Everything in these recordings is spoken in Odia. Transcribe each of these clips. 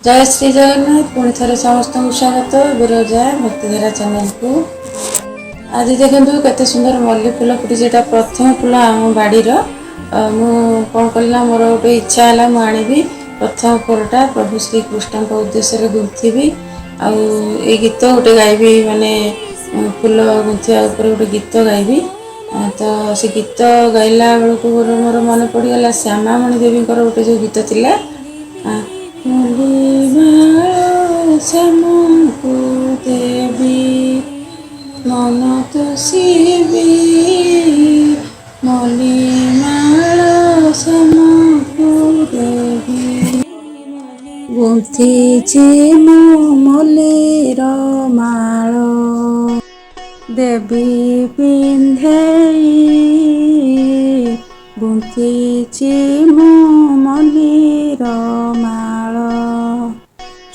ଜୟ ଶ୍ରୀ ଜଗନ୍ନାଥ। ପୁଣି ଥରେ ସମସ୍ତଙ୍କୁ ସ୍ୱାଗତ ବିରଜା ଭକ୍ତିଧାରା ଚ୍ୟାନେଲକୁ। ଆଜି ଦେଖନ୍ତୁ କେତେ ସୁନ୍ଦର ମଲ୍ଲି ଫୁଲ ଫୁଟିଛି। ଏଇଟା ପ୍ରଥମ ଫୁଲ ଆମ ବାଡ଼ିର। ମୁଁ କ'ଣ କଲି ନା, ମୋର ଗୋଟେ ଇଚ୍ଛା ହେଲା, ମୁଁ ଆଣିବି ପ୍ରଥମ ଫୁଲଟା, ପ୍ରଭୁ ଶ୍ରୀକୃଷ୍ଣଙ୍କ ଉଦ୍ଦେଶ୍ୟରେ ଗୁନ୍ଥିବି ଆଉ ଏଇ ଗୀତ ଗୋଟେ ଗାଇବି, ମାନେ ଫୁଲ ଗୁନ୍ଥିବା ଉପରେ ଗୋଟେ ଗୀତ ଗାଇବି। ତ ସେ ଗୀତ ଗାଇଲା ବେଳକୁ ମୋର ମନେ ପଡ଼ିଗଲା ଶ୍ୟାମାମଣି ଦେବୀଙ୍କର ଗୋଟେ ଯେଉଁ ଗୀତ ଥିଲା, ମଲ୍ଲିମାଳ ଶ୍ୟାମଙ୍କୁ ଦେବି, ମନ ତୋଷିବି, ମଲ୍ଲିମାଳ ଶ୍ୟାମକୁ ଦେବି, ଗୁନ୍ଥିଛି ମୁଁ ମଲ୍ଲିର ମାଳ, ଦେବି ପିନ୍ଧେଇ, ଗୁନ୍ଥିଛି ମୁଁ ମଲ୍ଲିର ମାଳ,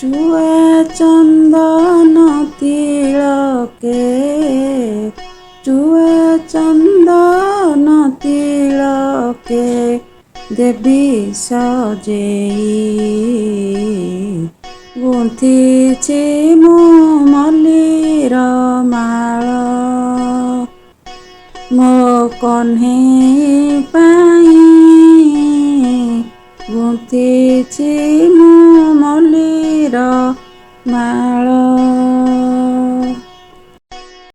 ଚୁଆ ଚନ୍ଦନ ତିଳକେ, ଚୁଆ ଚନ୍ଦନ ତିଳକେ ଦେବି ସଜେଇ, ଗୁନ୍ଥିଛି ମୁଁ ମଲ୍ଲିର ମାଳ, ମୋ କହ୍ନେଇ ପାଇଁ।